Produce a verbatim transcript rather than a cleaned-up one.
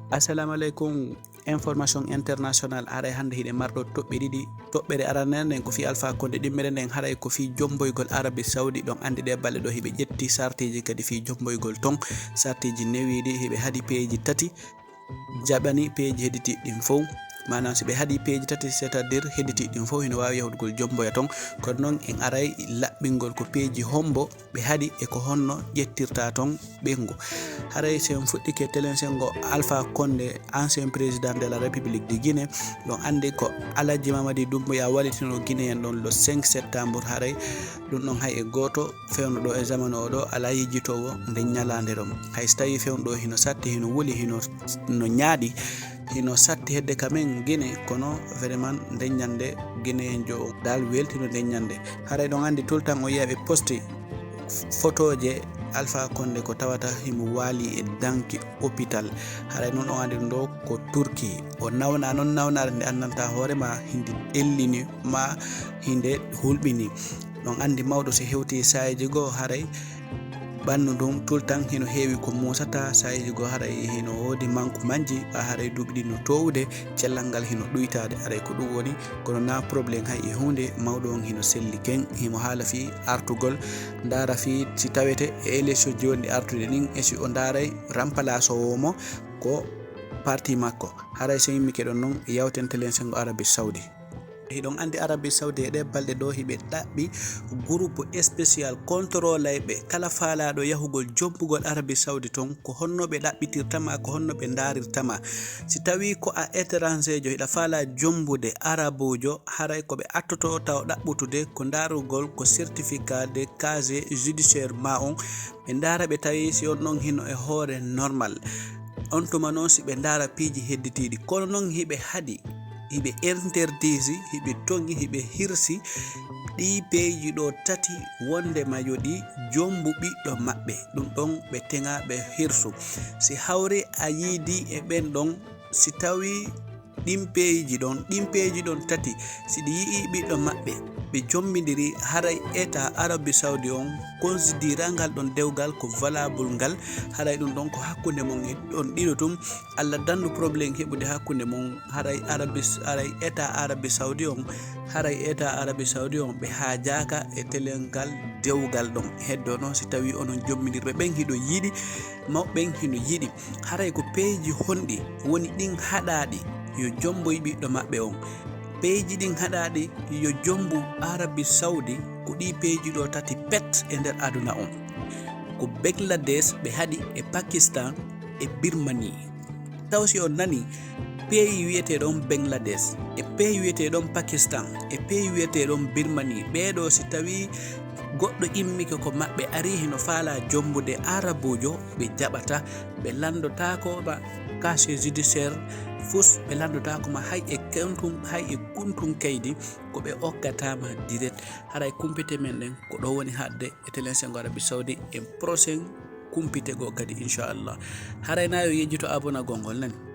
Assalamu aleykum. Information international, haray hannde hiɗen marɗo toɓɓe ɗiɗi. Toɓɓere aranere nden ko fii Alpha Condé, ɗimmere nden haray ko fii jomboygol Arabie Saoudi. Ɗon anndi ɗee balɗe ɗoo hiɓe ƴetti sartiiji kadi fii jomboygol ton, sartiiji newiiɗi, hiɓe haɗi peeji tati, jaɓani peeji hedditiiɗi ɗin fow. Maanaam, si ɓe haɗi peeji tati, c'est-à-dire hedditiiɗi ɗin fow hino waawi yahugol jomboya ton. Kono non en aray laɓɓingol ko peeji hombo ɓe haɗi e ko honno ƴettirta ton ɓeyngu. Haray si en fuɗɗike telen senngo Alpha Condé, ancien président de la République de Guinée, ɗon anndi ko Alhaji Mamadi Doumbouya wallitino Guinée en ɗon le cinq septembre. Haray ɗum ɗon hay e gooto fewndo ɗo e zamanu o ɗo alaa yejjitoowo nden ñalaande ɗon. Hay so tawii fewndo ɗo hino satti, hino wuli, hino no ñaaɗi, hino satti hedde ka men Guinée, kono vraiment nden ñande Guinée en jo dal weltino nden ñande. Haray ɗon anndi tout le temps o yiya ɓe posti fotooje Alpha Condé ko tawata himo waali e danki hôpital. Haray non o anndi ɗum ɗo ko Turki. O nawna non nawnaare nde anndantaa hoore ma hindi ellini ma hinde hulɓini. Ɗon anndi mawɗo si hewti saayeeji goo haray ɓannu ndun tout le temps hino heewi ko muusata, saayeeji goo haray hino woodi manku manji, ɓa haray duuɓi ɗin no toowude, cellal ngal hino ɗuytaade. Haray ko ɗum woni, kono na problème hay e huunde, mawɗo on hino selli ken, himo haala fii artugol, ndaara fii si tawete e élection ji wonɗi artude ɗin, e si o ndaaray remplaçant mo ko parti makko. Haray so immike ɗon non, yawten telen senngo Arabie Saoudi. Hiɗon anndi Arabie Saoudi e ɗee balɗe ɗo hiɓe ɗaɓɓi groupe spécial contrôlayɓe kala faalaaɗo yahugol jombugol Arabie Saoudi ton, ko honno ɓe ɗaɓɓitirta ma, ko honno ɓe ndaarirta ma. Si tawii ko a étrangejo hiɗa faalaa jombude arabujo, haray ko ɓe attoto taw ɗaɓɓutude ko ndaarugol ko certificat de casier judiciaire ma on, ɓe ndaara ɓe tawi si on ɗon hino e hoore normal. On tuma non si ɓe ndaara piiji hedditiiɗi. Kono non hiɓe haɗi, hiɓe interdisi, hiɓe toŋi, hiɓe hirsi ɗii peeji ɗo tati wondema yo ɗi jombu ɓiɗɗo maɓɓe. Ɗum ɗon ɓe teŋa ɓe hirsu. Si hawri a yiidi e ɓen ɗon, si tawi ɗin peeji ɗon, ɗin peeji ɗon tati, si ɗi yi'i ɓiɗɗo maɓɓe, ɓe jombindiri, haray État Arabie Saoudi on considera ngal ɗon dewgal ko valable ngal, haray ɗum ɗon ko hakkunde mon e ɗon ɗiɗo tun. Allah dandu problème heɓude hakkunde mon, haray Arabie, haray État Arabie Saoudi on, haray État Arabie Saoudi on ɓe haajaaka e telen ngal dewgal ɗon. Heddo non si tawi onon jombindirɓe ɓen hiɗo yiɗi, mawɓe ɓen hino yiɗi. Haray ko peeji honɗi woni ɗin haɗaaɗi yo jomboy ɓiɗɗo maɓɓe on? Peeji ɗin haɗaaɗi yo jombu Arabie Saoudi ko ɗii peeji ɗo tati pet e nder aduna on. Ko Bangladesh ɓe haɗi e Pakistan e Birmanie. Taw si on nani peeyi wiyeteeɗon Bangladesh, e peeyi wiyeteeɗon Pakistan, e peeyi wiyeteeɗon Birmanie, ɓee ɗo si tawi goɗɗo immike ko maɓɓe ari hino faala jombude arabujo, ɓe jaɓata, ɓe landotaako ma casier judiciaire fus, ɓe landotaako ma hay e kuntun, hay e kuntun kaydi, ko ɓe okkata ma direct. Haray kumpite men ɗen ko ɗo woni haɗde e telen senngo Arabie Saoudi en prochain kumpite goo kadi, inchallah. Haray na yo yejjito abonagol ngol nani.